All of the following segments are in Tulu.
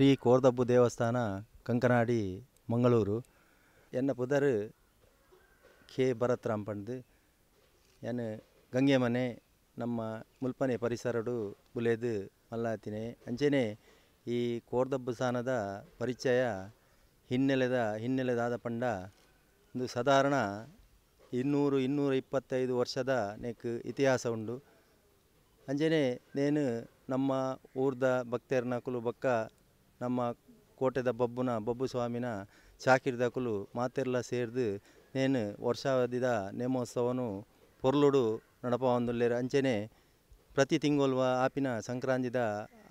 ಶ್ರೀ ಕೋರ್ದಬ್ಬು ದೇವಸ್ಥಾನ ಕಂಕನಾಡಿ ಮಂಗಳೂರು. ಎನ್ನ ಪುದರ್ ಕೆ ಭರತ್ರಾಮ್ ಪಂಡ್. ಎನ್ ಗಂಗೆ ಮನೆ ನಮ್ಮ ಮುಲ್ಪನೆ ಪರಿಸರಡು ಬುಲೇದು ಮಲ್ಲಾತಿನೆ. ಅಂಚೆನೆ ಈ ಕೋರ್ದಬ್ಬು ಸ್ಥಾನದ ಪರಿಚಯ ಹಿನ್ನೆಲೆದಾದ ಪಂಡ ಒಂದು ಸಾಧಾರಣ 200-225 ವರ್ಷದ ನೆಕ್ ಇತಿಹಾಸ ಉಂಡು. ಅಂಚೆನೆ ನೇನು ನಮ್ಮ ಊರ್ದ ಭಕ್ತರ್ನಕುಲು ಬೊಕ್ಕ ನಮ್ಮ ಕೋಟೆದ ಬಬ್ಬುನ ಬಬ್ಬು ಸ್ವಾಮಿನ ಚಾಕಿರ್ದಕುಲು ಮಾತೆರ್ಲ ಸೇರ್ದು ನೇನು ವರ್ಷಾವಧಿದ ನೇಮೋತ್ಸವನು ಪೊರ್ಲುಡು ನಡಪವೊಂದುಲ್ಲೆರ್. ಅಂಚೆನೆ ಪ್ರತಿ ತಿಂಗೊಲ್ವ ಆಪಿನ ಸಂಕ್ರಾಂತಿದ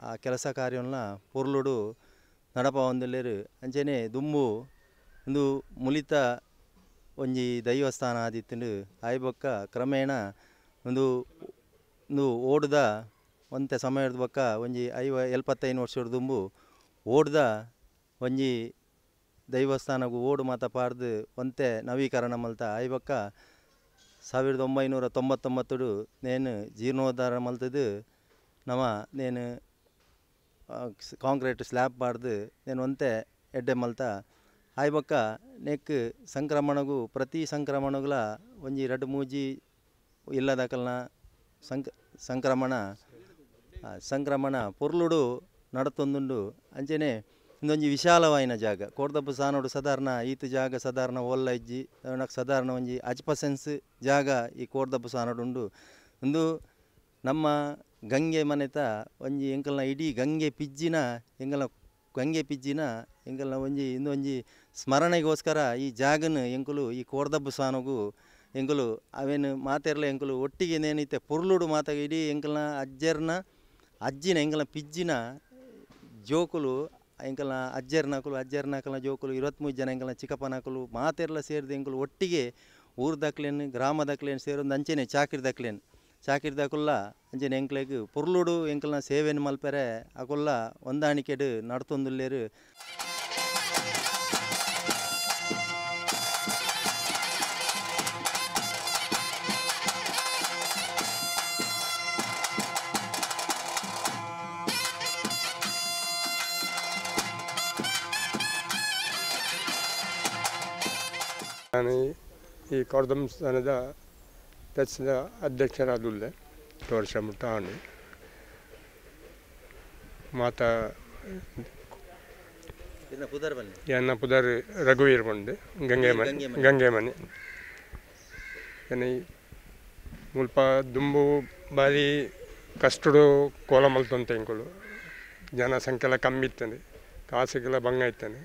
ಆ ಕೆಲಸ ಕಾರ್ಯನ್ನ ಪೊರ್ಲುಡು ನಡಪವೊಂದುಲ್ಲೆರ್. ಅಂಚೆನೆ ದುಂಬು ಉಂದು ಮುಲಿತ ಒಂಜಿ ದೈವಸ್ಥಾನ ಆದಿತ್ತುಂಡು. ಆಯಿ ಬೊಕ್ಕ ಕ್ರಮೇಣ ಉಂದು ಉಂದು ಓಡುದ ಒಂತೆ ಸಮಯದ ಬೊಕ್ಕ ಒಂಜಿ 50-75 ವರ್ಷದ ದುಂಬು ಓಡುದ ಒಂಜಿ ದೈವಸ್ಥಾನಗು ಓಡು ಮಾತ ಪಾಡ್ದು ಒಂತೆ ನವೀಕರಣ ಮಲ್ತ. ಆಯಿ ಬೊಕ್ಕ 1999 ನೇನು ಜೀರ್ಣೋದ್ಧಾರ ಮಲ್ತದು ನಮ ನೇನು ಕಾಂಕ್ರೀಟ್ ಸ್ಲ್ಯಾಬ್ ಪಾಡ್ದು ನೇನು ಒಂತೆ ಎಡ್ಡೆ ಮಲ್ತ. ಆಯಿ ಬೊಕ್ಕ ನೆಕ್ ಸಂಕ್ರಮಣಗು ಪ್ರತಿ ಸಂಕ್ರಮಣಗುಲ ಒಂಜಿ 2-3 ಇಲ್ಲದಕಲ್ನ ಸಂಕ್ರಮಣ ಪೊರ್ಲುಡು ನಡತೊಂದುಂಡು. ಅಂಚೆನೆ ಇಂದೊಂಜಿ ವಿಶಾಲವಾಯಿನ ಜಾಗ ಕೋರ್ದಬ್ಬು ಸಾನೋಡು ಸಾಧಾರಣ ಈತ ಜಾಗ ಸಾಧಾರಣ ಓಲ್ಲ ಇಜ್ಜಿ ಸಾಧಾರಣ ಒಂಜಿ 5% ಜಾಗ ಈ ಕೋರ್ದಬ್ಬು ಸಾನೋಡು ಉಂಡು. ಉಂದು ನಮ್ಮ ಗಂಗೆ ಮನೆತ ಒಂಜಿ ಎಂಕಲ್ನ ಇಡೀ ಗಂಗೆ ಪಿಜ್ಜಿನ ಎಂಕಲ್ನ ಗಂಗೆ ಪಿಜ್ಜಿನ ಎಂಕಲ್ನ ಒಂಜಿ ಇಂದೊಂಜಿ ಸ್ಮರಣೆಗೋಸ್ಕರ ಈ ಜಾಗನ ಎಂಕುಲು ಈ ಕೋರ್ದಬ್ಬು ಸಾನೋಗು ಎಂಕುಲು ಅವೇನು ಮಾತೆರ್ಲ ಎಂಕುಲು ಒಟ್ಟಿಗೆ ನೇನಿತ್ತೆ ಪೊರ್ಲುಡು ಮಾತ ಇಡೀ ಎಂಕಲ್ನ ಅಜ್ಜರ್ನ ಅಜ್ಜಿನ ಎಂಕಲ್ನ ಪಿಜ್ಜಿನ ಜೋಕುಲು ಎಂಕಲ್ನ ಅಜ್ಜರ್ನಕುಲು ಅಜ್ಜರ್ನಕಲ್ನ ಜೋಕುಲು 23 ಜನ ಎಂಕಲ್ನ ಚಿಕ್ಕಪ್ಪನಕುಲು ಮಾತೆರ್ಲ ಸೇರಿದ ಎಂಕುಲು ಒಟ್ಟಿಗೆ ಊರ್ದಕ್ಲೇನು ಗ್ರಾಮದಕ್ಲೇನು ಸೇರೊಂದು ಅಂಚೆನೆ ಚಾಕಿರ್ದಕ್ಲೇನು ಚಾಕಿರ್ದಕುಲ್ಲ ಅಂಚೆನೆ ಎಂಕ್ಲೆಗ್ ಪೊರ್ಲುಡು ಎಂಕಲ್ನ ಸೇವೆನು ಮಲ್ಪೆರೆ ಅಕುಲ್ಲ ಹೊಂದಾಣಿಕೆಡು ನಡತೊಂದುಲ್ಲೆರ್. ನಾನು ಈ ಕೋರ್ದಬ್ಬು ಸ್ಥಾನದ ಟ್ರಸ್ಟ್ನ ಅಧ್ಯಕ್ಷರಾದುಲ್ಲೆ ವರ್ಷ ಮುಟ್ಟ ಆಂಡ್. ಮಾತಾ ಎನ್ನ ಪುದರ್ ರಘುವೀರ್ ಪಂಡ್, ಗಂಗೆ ಮನೆ. ಮುಲ್ಪ ದುಂಬು ಬಾರಿ ಕಷ್ಟಡು ಕೋಲ ಮಲ್ತೊಂತ ಎಂಕುಲು, ಜನಸಂಖ್ಯೆಲ್ಲ ಕಮ್ಮಿ ಇತ್ತಂದೆ, ಕಾಸುಗೆಲ್ಲ ಭಂಗ ಇತ್ತಂದೆ.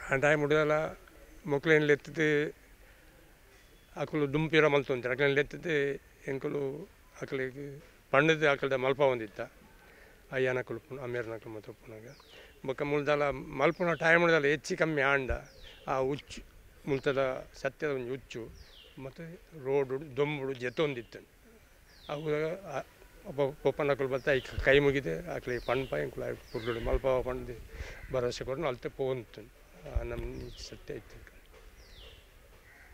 ಆ ಟೈಮ್ ಉಡ್ದೆಲ್ಲ ಮೊಕ್ಲೇನ್ ಲೆತ್ತದು ಅಕುಲು ದುಂಪಿರ ಮಲ್ತೊಂತಾರೆ. ಅಕ್ಲೇನ್ ಲೆತ್ತದು ಎಂಕುಲು ಅಕ್ಲಿಗೆ ಪಂಡದ ಅಕಲ್ದ ಮಲ್ಪ ಒಂದಿತ್ತ ಅಯ್ಯನಕುಲು ಅಮೇರ್ನಕುಲು ಮತ್ತು ಉಪ್ಪುನಾಗ. ಬೊಕ್ಕ ಮುಲ್ದಲ ಮಲ್ಪುನ ಟೈಮ್ ಉಡ್ದಲ್ಲ ಹೆಚ್ಚು ಕಮ್ಮಿ ಆಂಡ ಆ ಹುಚ್ಚು ಮುಲ್ತದ ಸತ್ಯದ ಒಂಜಿ ಹುಚ್ಚು ಮತ್ತು ರೋಡು ದೊಂಬುಡು ಜೆತ್ತೊಂದಿತ್ತು. ಅವು ಪೊಪ್ಪನಕುಲು ಬತ್ತ ಕೈ ಮುಗಿದೆ ಅಕ್ಲಿಗೆ ಪಂಡ್ಪ ಎಂಕುಲು ಪುರ್ಲುಡು ಮಲ್ಪ ಪಂಡ್ದು ಭರವಸೆ ಕೊಟ್ಟು ಅಲ್ತೆ ಪೋಂತು ನಮ್ಮ ಸತ್ಯ ಇತ್ತು.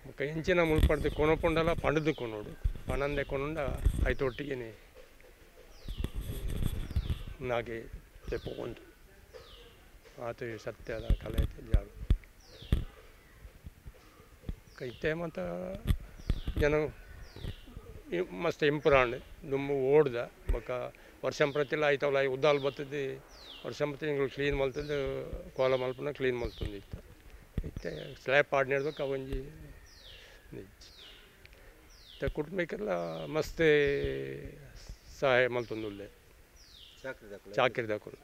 ಬೊಕ್ಕ ಎಂಚಿನ ಮುಲ್ಪಡ್ದು ಕೊನೊಪುಂಡಲ ಪಂಡ್ದು ಕೊನೋಡು ಪನಂದೆ ಕೊನೊಂಡ ಐತೊಟ್ಟಿಗೆನೆ ನಾಗೆ ತೆಪ್ಪೊಂದು ಆತ ಸತ್ಯದ ಕಲೆ ಐತೆ ಜಾಗ. ಇತ್ತೆ ಮತ್ತು ಜನ ಮಸ್ತ್ ಇಂಪ್ರೂವ್ ಆಂಡ್. ದುಂಬು ಓಡ್ದ ಬೊಕ್ಕ ವರ್ಷಂಪ್ರತಿಲ ಐತವಲ ಉದ್ದಾಲ್ ಬತ್ತದು ವರ್ಷಂಪ್ರತಿ ಎಂಕುಲು ಕ್ಲೀನ್ ಮಲ್ತದ್ದು ಕೋಲ ಮಲ್ಪುನ ಕ್ಲೀನ್ ಮಲ್ತೊಂದಿತ್ತು. ಇತ್ತೆ ಸ್ಲ್ಯಾಬ್ ಪಾಡ್ನೆಡ್ದೊಕ್ಕ ಒಂಜಿ ಇತ್ತೆ ಕುಟುಂಬಕ್ಕೆಲ್ಲ ಮಸ್ತ್ ಸಹಾಯ ಮಲ್ತೊಂದುಲ್ಲೆ ಚಾಕಿರ್ದಕುಲು.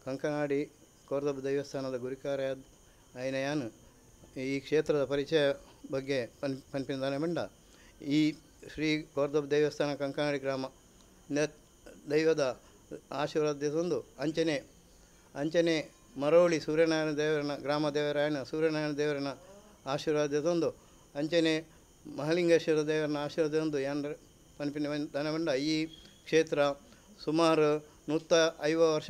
ಕಂಕನಾಡಿ ಕೋರ್ದಬ್ಬು ದೇವಸ್ಥಾನದ ಗುರಿಕಾರ ಆಯಿನ ಈ ಕ್ಷೇತ್ರದ ಪರಿಚಯ ಬಗ್ಗೆ ಪನ್ಪಿನ ಮಂಡ ಈ ಶ್ರೀ ಕೋರ್ದಬ್ಬು ದೇವಸ್ಥಾನ ಕಂಕನಾಡಿ ಗ್ರಾಮ ದೈವದ ಆಶೀರ್ವಾದ ತಂದು ಅಂಚನೆ ಅಂಚನೆ ಮರೋಳಿ ಸೂರ್ಯನಾರಾಯಣ ದೇವರನ ಗ್ರಾಮ ದೇವರಾಯನ ಸೂರ್ಯನಾರಾಯಣ ದೇವರನ ಆಶೀರ್ವಾದ ತಂದು ಅಂಚನೆ ಮಹಾಲಿಂಗೇಶ್ವರ ದೇವರನ ಆಶೀರ್ವಾದ ತಂದು ಯಾನ್ ಪನ್ಪಿನ ದನವಂಡ ಈ ಕ್ಷೇತ್ರ ಸುಮಾರು 150 ವರ್ಷ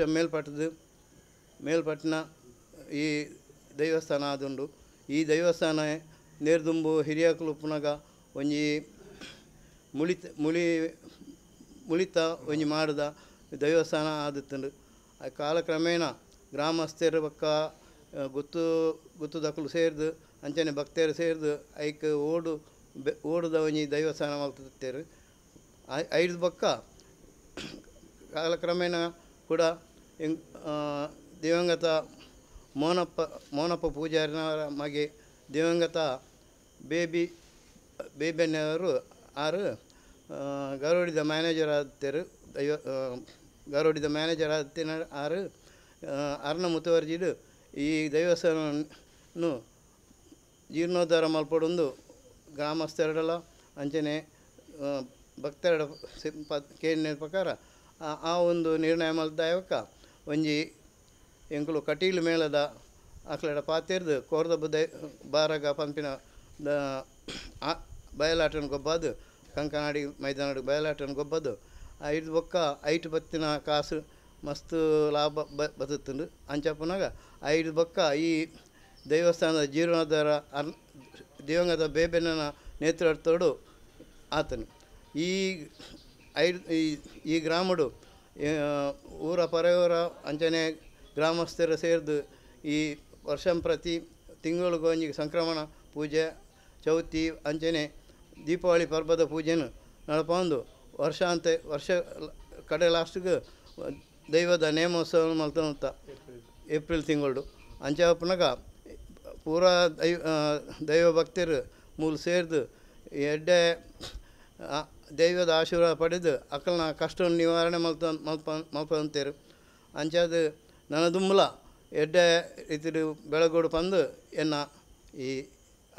ಮೇಲ್ಪಟ್ಟಿನ ಈ ದೇವಸ್ಥಾನ ಆದುಂಡು. ಈ ದೇವಸ್ಥಾನ ನೇರ್ದುಂಬು ಹಿರಿಯಾಕುಲು ಪುನಗ ಒಂಜಿ ಮುಳಿತ ಮುಳಿ ಮುಳಿತ ಒಂಜಿ ಮಾಡಿದ ದೇವಸ್ಥಾನ ಆದಿತ್ತುಂಡು. ಕಾಲಕ್ರಮೇಣ ಗ್ರಾಮಸ್ಥರ ಬೊಕ್ಕ ಗುತ್ತು ಗುತ್ತುದಕುಲು ಸೇರ್ದು ಅಂಚನೆ ಭಕ್ತರು ಸೇರ್ದು ಐಕ್ ಓಡು ಓಡುದ ಒಂಜಿ ದೇವಸ್ಥಾನ ಮಲ್ತಿತ್ತೇರು. ಐದು ಬೊಕ್ಕ ಕಾಲಕ್ರಮೇಣ ಕೂಡ ದಿವಂಗತ ಮೋನಪ್ಪ ಪೂಜಾರಿನವರ ಮಗೆ ದಿವಂಗತ ಬೇಬೆನ್ನವರು ಆರು ಗರೋಡಿದ ಮ್ಯಾನೇಜರ್ ಆದಿತ್ತೇರು. ದೈವ ಗರೋಡಿದ ಮ್ಯಾನೇಜರ್ ಆದಿತ್ತಿನ ಆರು ಅರ್ನ ಮುತುವರ್ಜಿಡು ಈ ದೇವಸ್ಥಾನವನ್ನು ಜೀರ್ಣೋದ್ಧಾರ ಮಲ್ಪಡೊಂದು ಗ್ರಾಮಸ್ಥರಡಲ ಅಂಚನೆ ಭಕ್ತರಡ ಕೇಳಿನ ಪ್ರಕಾರ ಆ ಒಂದು ನಿರ್ಣಯ ಮಲ್ದಾಯಕ ಒಂಜಿ ಎಂಕುಲು ಕಟೀಲು ಮೇಳದ ಅಕ್ಲೆಡ ಪಾತೆರ್ದು ಕೋರ್ದಬ್ಬು ದೈ ಬಾರಗ ಪಂಪಿನ ಬಯಲಾಟನ ಗೊಬ್ಬದು ಕಂಕನಾಡಿ ಮೈದಾನಡು ಬಯಲಾಟನ ಗೊಬ್ಬದು ಐದು ಬೊಕ್ಕ ಐಟು ಬತ್ತಿನ ಕಾಸು ಮಸ್ತ್ ಲಾಭ ಬದುತ್ತುಂಡು. ಅಂಚಪುನಗ ಐದು ಬೊಕ್ಕ ಈ ದೇವಸ್ಥಾನದ ಜೀರ್ಣೋದ್ಧಾರ ದಿವಂಗತ ಬೇಬೆನ್ನನ ನೇತೃತ್ವಡು ಆತನು. ಈ ಐದು ಈ ಗ್ರಾಮಡು ಊರ ಪರೆಯೂರ ಅಂಚನೆ ಗ್ರಾಮಸ್ಥರು ಸೇರ್ದು ಈ ವರ್ಷಂಪ್ರತಿ ತಿಂಗಳಿಗೊಂಜಿ ಸಂಕ್ರಮಣ ಪೂಜೆ ಚೌತಿ ಅಂಚನೆ ದೀಪಾವಳಿ ಪರ್ಬದ ಪೂಜೆನು ನಡಪೊಂದು ವರ್ಷಾಂತ ವರ್ಷ ಕಡೆ ಲಾಸ್ಟ್ಗೆ ದೈವದ ನೇಮೋತ್ಸವ ಮಲ್ತೊಂತ ಏಪ್ರಿಲ್ ತಿಂಗಳು. ಅಂಚ ಪುನಗ ಪೂರಾ ದೈವ ಭಕ್ತರು ಮೂಲು ಸೇರ್ದು ಎಡ್ಡೆ ದೈವದ ಆಶೀರ್ವಾದ ಪಡೆದು ಅಕ್ಕಲ್ನ ಕಷ್ಟವನ್ನು ನಿವಾರಣೆ ಮಲ್ಪಂತೇರು. ಅಂಚಾದ ನನ್ನ ದುಂಬಲ ಎಡ್ಡೆ ರೀತಿಡು ಬೆಳಗೋಡು ಪಂದು ಎನ್ನ ಈ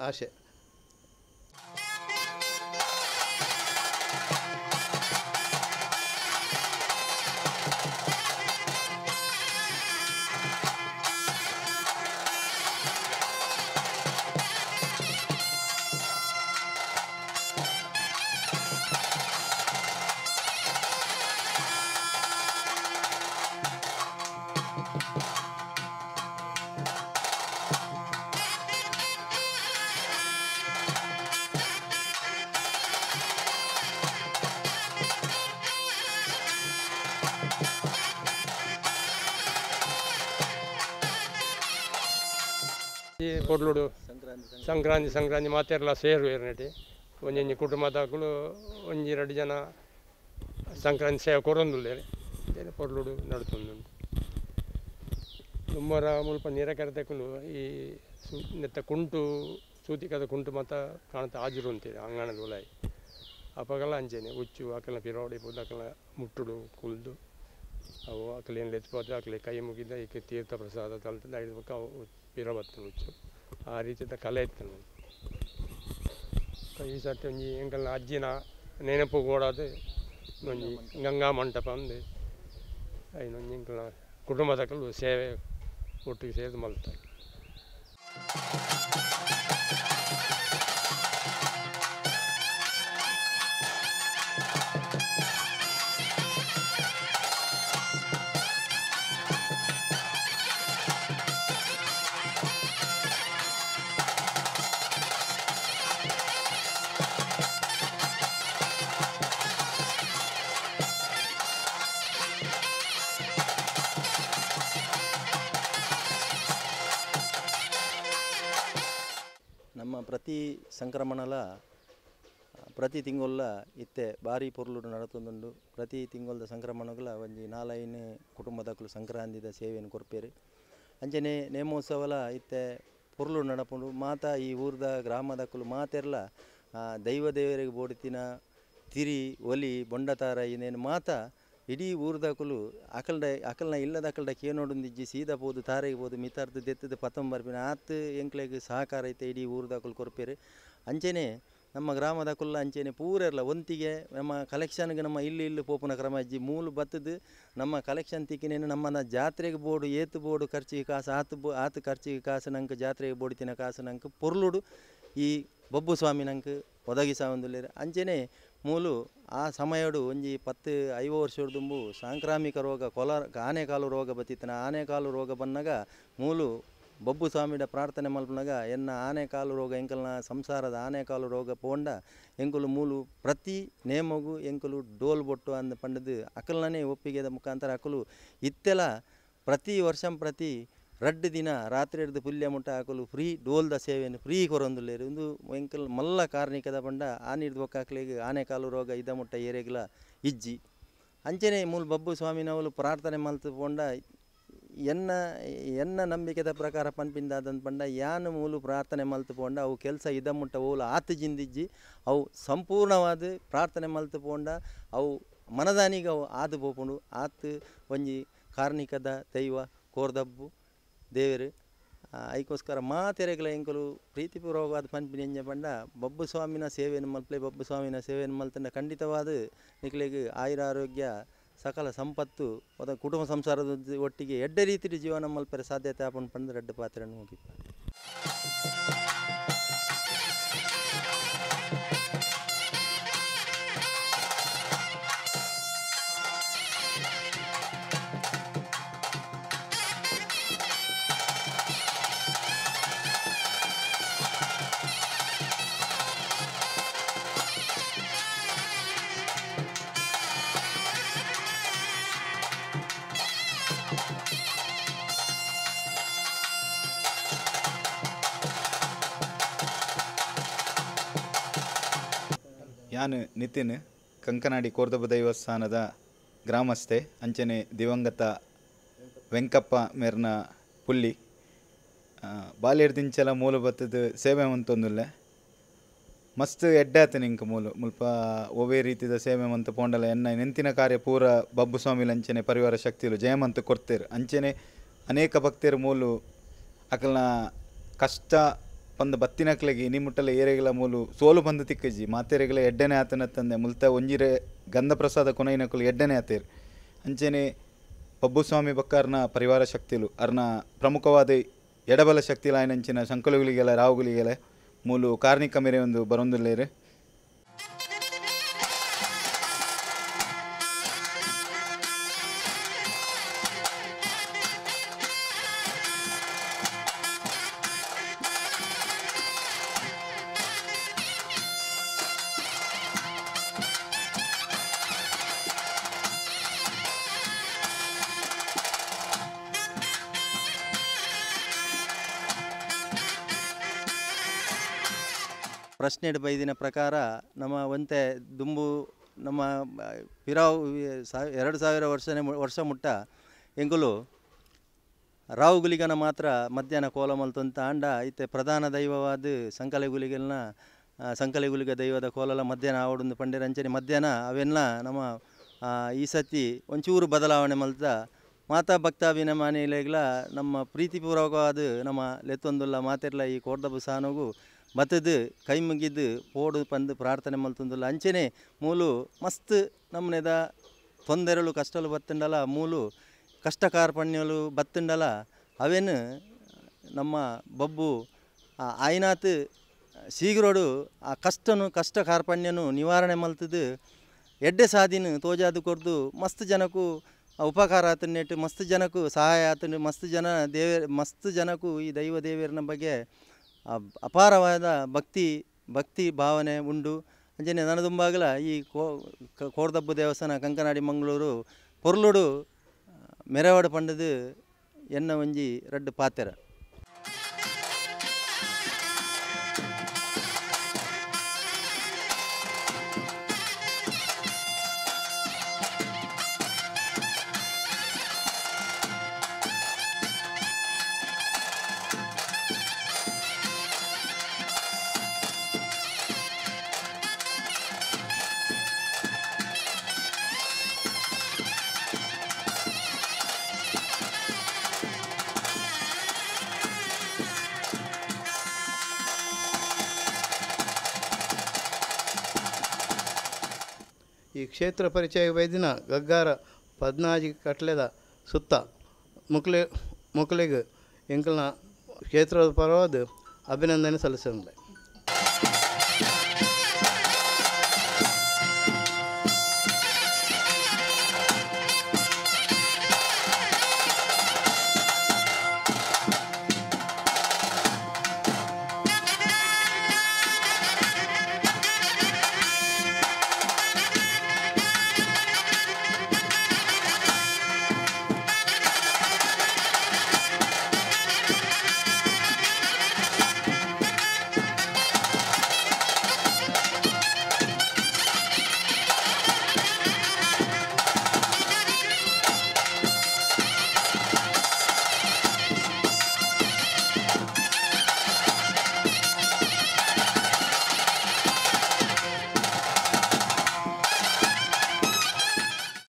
ಆಶೆ. ಈ ಪೊರ್ಲುಡು ಸಂಕ್ರಾಂತಿ ಸಂಕ್ರಾಂತಿ ಮಾತೆರ್ಲ ಸೇರು ಏರ್ನೆಟಿ ಒಂಜೊಂಜಿ ಕುಟುಂಬದಕುಲು ಒಂಜಿ ಎರಡು ಜನ ಸಂಕ್ರಾಂತಿ ಸೇವೆ ಕೊರೊಂದುಲ್ಲೆರ್ ಪೊರ್ಲುಡು ನಡತೊಂದುಂಡು. ದುಮ್ಮರ ಮುಲ್ಪ ನೀರಕರತಕುಲು ಈ ನೆತ್ತ ಕುಂಟು ಸೂತಿಕದ ಕುಂಟು ಮಾತ ಕಾಣತ ಆಜುರು ಅಂತೀರಿ ಅಂಗಣದ ಉಲಾಯಿ ಅಪಗಲ ಅಂಚೆನೆ ಉಚ್ಚು ಅಕಲ್ನ ಪಿರೋಡಿ ಪೂದ ಅಕಲ್ನ ಮುಟ್ಟುಡು ಕುಲ್ದು ಅವು ಅಕಲೇನು ಲೆತ್ಪೋತೆ ಅಕಲೆ ಕೈ ಮುಗಿದ ಈಕೆ ತೀರ್ಥ ಪ್ರಸಾದ ತಲ್ತದ ಐದು ಬೊಕ್ಕ ಅವು ಪಿರ ಬತ್ತುಂಡು ಉಚ್ಚು. ಆ ರೀತಿದ ಕಲೆ ಇತ್ತು. ಈ ಸರ್ತಿ ಒಂಜಿ ಎಂಕಲ್ನ ಅಜ್ಜಿನ ನೆನಪು ಗೋಡಾದ್ ಒಂಜಿ ಗಂಗಾ ಮಂಟಪ ಅಂದು ಐನೊಂಜಿ ಎಂಕಲ್ನ ಕುಟುಂಬದಕುಲು ಸೇವೆ ಒಟ್ಟಿಗೆ ಸೇರ್ದು ಮಲ್ತಾರೆ. ನಮ್ಮ ಪ್ರತಿ ಸಂಕ್ರಮಣಲ ಪ್ರತಿ ತಿಂಗೊಲ್ಲ ಇತ್ತೆ ಭಾರಿ ಪೊರ್ಲುಡು ನಡತೊಂದುಂಡು. ಪ್ರತಿ ತಿಂಗೊಲ್ದ ಸಂಕ್ರಮಣಗಳ ಒಂಜಿ ನಾಲೈನ್ ಕುಟುಂಬದಕುಲು ಸಂಕ್ರಾಂತಿದ ಸೇವೆಯನ್ನು ಕೊರ್ಪೇರು. ಅಂಚನೆ ನೇಮೋತ್ಸವಲ ಇತ್ತೆ ಪೊರ್ಲು ನಡಪುಂಡು. ಮಾತಾ ಈ ಊರ್ದ ಗ್ರಾಮದಕುಲು ಮಾತೆರ್ಲ ದೈವ ದೇವರಿಗೆ ಬೋಡಿತಿನ ತಿರಿ ಒಲಿ ಬೊಂಡತಾರ ಇನ್ನೇನು ಮಾತಾ ಇಡೀ ಊರ್ದಕುಲು ಅಕಲ್ಡ ಅಕಲ್ನ ಇಲ್ಲದ ಅಕಲ್ಡ ಕೇನೋಡುಂದಿಜ್ಜಿ ಸೀದಾ ಪೋದು ತಾರೆಗೆ ಪೋದು ಮಿತಾರ್ದು ದೆತ್ತದ ಪತ್ತೊಂಬರ್ಪಿನ ಆತ್ ಎಂಕ್ಲೆಗ್ ಸಹಕಾರ ಐತೆ ಇಡೀ ಊರ್ದಕುಲು ಕೊರ್ಪೇರು. ಅಂಚೆನೆ ನಮ್ಮ ಗ್ರಾಮದಕುಲ್ಲ ಅಂಚೆನೆ ಪೂರೆರ್ಲ ಒಂತಿಗೆ ನಮ್ಮ ಕಲೆಕ್ಷನ್ಗೆ ನಮ್ಮ ಇಲ್ಲಿ ಇಲ್ಲಿ ಪೋಪುನ ಕ್ರಮ ಇಜ್ಜಿ ಮೂಲು ಬತ್ತದು ನಮ್ಮ ಕಲೆಕ್ಷನ್ ತಿಕ್ಕಿನೇನು ನಮ್ಮನ ಜಾತ್ರೆಗೆ ಬೋಡು ಏತು ಬೋಡು ಖರ್ಚಿಗೆ ಕಾಸು ಆತು ಆತು ಖರ್ಚಿಗೆ ಕಾಸು ನಂಗೆ ಜಾತ್ರೆಗೆ ಬೋಡಿತಿನ ಕಾಸು ನಂಗೆ ಪೊರ್ಲುಡು ಈ ಬೊಬ್ಬು ಸ್ವಾಮಿ ನಂಗೆ ಒದಗಿಸಾವೊಂದುಲ್ಲೆರ್. ಅಂಚೆನೆ ಮೂಲು ಆ ಸಮಯಡು ಒಂಜಿ 10-50 ವರ್ಷದ ದುಂಬು ಸಾಂಕ್ರಾಮಿಕ ರೋಗ ಕೊಲ ಆನೆಕಾಲು ರೋಗ ಬತ್ತಿತ್ತನ ಆನೆಕಾಲು ರೋಗ ಬನ್ನಗ ಮೂಲು ಬೊಬ್ಬು ಸ್ವಾಮಿಡ ಪ್ರಾರ್ಥನೆ ಮಲ್ಪುನಗ ಎನ್ನ ಆನೆಕಾಲು ರೋಗ ಎಂಕಲ್ನ ಸಂಸಾರದ ಆನೆಕಾಲು ರೋಗ ಪೋಂಡ ಎಂಕುಲು ಮೂಲು ಪ್ರತಿ ನೇಮಗು ಎಂಕುಲು ಡೋಲ್ ಬೊಟ್ಟು ಅಂದ್ ಪಂಡದು ಅಕಲ್ನೇ ಒಪ್ಪಿಗೆದ ಮುಖಾಂತರ ಅಕಲು ಇತ್ತೆಲ ಪ್ರತಿ ವರ್ಷ ಪ್ರತಿ ರಡ್ಡು ದಿನ ರಾತ್ರಿ ಹಿಡ್ದು ಪುಲ್ಯ ಮುಟ್ಟ ಅಕಲು ಫ್ರೀ ಡೋಲ್ದ ಸೇವೆಯನ್ನು ಫ್ರೀ ಕೊರೊಂದುಲ್ಲೆರ್. ಉಂದು ಎಂಕಲ್ ಮಲ್ಲ ಕಾರ್ಣಿಕದ ಪಂಡ ಆನಿಡ್ದು ಬೊಕ್ಕ ಆನೆಕಾಲು ರೋಗ ಇದ ಮುಟ್ಟ ಏರೆಗ್ಲ ಇಜ್ಜಿ. ಅಂಚೆನೆ ಮೂಲು ಬೊಬ್ಬು ಸ್ವಾಮಿನವಲು ಪ್ರಾರ್ಥನೆ ಮಲ್ತು ಪೋಂಡ ಎನ್ನ ಎನ್ನ ನಂಬಿಕೆದ ಪ್ರಕಾರ ಪನ್ಪಿಂದಾದಂತ ಪಂಡ ಯಾನು ಮೂಲು ಪ್ರಾರ್ಥನೆ ಮಲ್ತು ಪೋಂಡ ಅವು ಕೆಲಸ ಇದ ಮುಟ್ಟ ಓಲು ಆತು ಜಿಂದಿಜ್ಜಿ ಅವು ಸಂಪೂರ್ಣವಾದ ಪ್ರಾರ್ಥನೆ ಮಲ್ತು ಪೋಂಡ ಅವು ಮನದಾನಿಗೆ ಅವು ಆದು ಪೋಪುಂಡು. ಆತು ಒಂಜಿ ಕಾರ್ಣಿಕದ ದೈವ ಕೋರ್ದಬ್ಬು ದೇವರು ಐಕೋಸ್ಕರ ಮಾತೆರೆಗಳ ಎಂಕುಲು ಪ್ರೀತಿಪೂರ್ವಕವಾದ ಪನ್ಪಿನ ಎಂಜ ಪಂಡ ಬೊಬ್ಬು ಸ್ವಾಮಿನ ಸೇವೆಯನ್ನು ಮಲ್ಪಲೆ ಬೊಬ್ಬು ಸ್ವಾಮಿನ ಸೇವೆಯನ್ನು ಮಲ್ತಂಡ ಖಂಡಿತವಾದ ನಿಕ್ಲೆಗ್ ಆಯುರ ಆರೋಗ್ಯ ಸಕಲ ಸಂಪತ್ತು ಒದ ಕುಟುಂಬ ಸಂಸಾರದ ಒಟ್ಟಿಗೆ ಎಡ್ಡೆ ರೀತಿಯ ಜೀವನ ಮಲ್ಪರೆ ಸಾಧ್ಯತೆ ಆಪುಂಡು ಪಂದ್ ರಡ್ಡು ಪಾತ್ರೆಯನ್ನು ಮುಗಿಪ. ಯಾನು ನಿತಿನ್ ಕಂಕನಾಡಿ ಕೋರ್ದಬ್ಬ ದೇವಸ್ಥಾನದ ಗ್ರಾಮಸ್ಥೆ ಅಂಚನೆ ದಿವಂಗತ ವೆಂಕಪ್ಪ ಮೇರ್ನ ಪುಲ್ಲಿ ಬಾಲ್ಯದಿಂಚಲ ಮೂಲ ಬತ್ತದ ಸೇವೆ ಮಂತೊಂದುಲ್ಲೆ ಮಸ್ತ್ ಎಡ್ಡೆ ಆತನ ಇಂಕ ಮೂಲು ಮುಲ್ಪ ಒವೇ ರೀತಿದ ಸೇವೆ ಮಂತ ಪೋಂಡಲ ಎನ್ನ ನೆಂತಿನ ಕಾರ್ಯ ಪೂರ ಬಬ್ಬು ಸ್ವಾಮಿಲ ಅಂಚನೆ ಪರಿವಾರ ಶಕ್ತಿಲು ಜಯಮಂತ ಕೊಡ್ತೇರು. ಅಂಚನೆ ಅನೇಕ ಭಕ್ತರು ಮೂಲು ಅಕಲ್ನ ಕಷ್ಟ ಪಂದ ಬತ್ತಿನಕ್ಲೆಗೆ ಇನಿ ಮುಟ್ಟಲ ಏರೆಗಳ ಮೂಲು ಸೋಲು ಬಂದು ತಿಕ್ಕಜ್ಜಿ ಮಾತೆರೆಗಳ ಎಡ್ಡೆನೆ ಆತನ ತಂದೆ ಮುಲ್ತ ಒಂಜಿರೆ ಗಂಧ ಪ್ರಸಾದ ಕೊನೈನಕುಲು ಎಡ್ಡೆನೆ ಆತೇರು. ಅಂಚನೆ ಬಬ್ಬುಸ್ವಾಮಿ ಬಕ್ಕಾರ್ನ ಪರಿವಾರ ಶಕ್ತಿಲು ಅರ್ನ ಪ್ರಮುಖವಾದ ಎಡಬಲ ಶಕ್ತಿಲ ಆಯ್ನಂಚಿನ ಸಂಕಲುಗಳಿಗೆಲ್ಲ ರಾವುಗಳಿಗೆಲ್ಲ ಮೂಲು ಕಾರ್ಣಿಕ ಮೇರೆ ಒಂದು ಬರೊಂದುಲ್ಲೇರು. ಪ್ರಶ್ನೆ ಬೈದಿನ ಪ್ರಕಾರ ನಮ್ಮ ಒಂತೆ ದುಂಬು ನಮ್ಮ ಪಿರಾವ್ 2000 ವರ್ಷ ಮುಟ್ಟ ಎಂಕುಲು ರಾವು ಗುಲಿಗನ ಮಾತ್ರ ಮಧ್ಯಾಹ್ನ ಕೋಲ ಮಲ್ತೊಂತ ಆಂಡ ಇತ್ತೆ ಪ್ರಧಾನ ದೈವವಾದ ಸಂಕಲೆ ಗುಲಿಗಲ್ನ ಸಂಕಲೆ ಗುಲಿಗ ದೈವದ ಕೋಲಲ ಮಧ್ಯಾಹ್ನ ಆವಡೊಂದು ಪಂಡೇರ್. ಅಂಚನೆ ಮಧ್ಯಾಹ್ನ ಅವೆಲ್ಲ ನಮ್ಮ ಈ ಸತಿ ಒಂಚೂರು ಬದಲಾವಣೆ ಮಲ್ತ ಮಾತಾ ಭಕ್ತಾಭಿಮಾನಿಲೆಗ್ಲ ನಮ್ಮ ಪ್ರೀತಿಪೂರ್ವಕವಾದ ನಮ್ಮ ಲೆತ್ತೊಂದುಲ್ಲ ಮಾತೆರ್ಲ ಈ ಕೋರ್ದಬ್ಬು ಸಾನೋಗು ಬತ್ತದು ಕೈ ಮುಗಿದು ಪೋಡು ಪಂದು ಪ್ರಾರ್ಥನೆ ಮಲ್ತೊಂದುಲ್ಲ. ಅಂಚೆನೆ ಮೂಲು ಮಸ್ತ್ ನಮ್ಮನೆದ ತೊಂದರೆಲು ಕಷ್ಟಲು ಬತ್ತುಂಡಲ ಮೂಲು ಕಷ್ಟ ಕಾರ್ಪಣ್ಯಲು ಬತ್ತುಂಡಲ ಅವೇನು ನಮ್ಮ ಬೊಬ್ಬು ಆಯ್ನಾತ್ ಶೀಘ್ರೋಡು ಆ ಕಷ್ಟನು ಕಷ್ಟ ಕಾರ್ಪಣ್ಯನು ನಿವಾರಣೆ ಮಲ್ತದು ಎಡ್ಡೆ ಸಾದಿನ ತೋಜಾದು ಕೊರ್ದು ಮಸ್ತ್ ಜನಕ್ಕೂ ಉಪಕಾರ ಆತನ್ನೆಟ್ಟು ಮಸ್ತ್ ಜನಕ್ಕೂ ಸಹಾಯ ಆತನು ಮಸ್ತ್ ಜನ ದೇವ ಮಸ್ತ್ ಜನಕ್ಕೂ ಈ ದೈವ ದೇವರನ ಬಗ್ಗೆ ಅಪಾರವಾದ ಭಕ್ತಿ ಭಕ್ತಿ ಭಾವನೆ ಉಂಡು. ಅಂಚನೆ ನನದುಂಬಾಗಲ ಈ ಕೋರ್ದಬ್ಬು ದೇವಸ್ಥಾನ ಕಂಕನಾಡಿ ಮಂಗಳೂರು ಪೊರ್ಲುಡು ಮೆರವಾಡು ಪಂಡದು ಎನ್ನ ಒಂಜಿ ರಡ್ಡು ಪಾತೆರ. ಈ ಕ್ಷೇತ್ರ ಪರಿಚಯ ಬೈದಿನ ಗಗ್ಗಾರ ಪದ್ನಾಜಿ ಕಟ್ಲೆದ ಸುತ್ತ ಮುಕ್ಲೆ ಮೊಕ್ಲೆಗ್ ಎಂಕಲ್ನ ಕ್ಷೇತ್ರದ ಪರವಾದ್ ಅಭಿನಂದನೆ ಸಲ್ಲಿಸಂದೆ.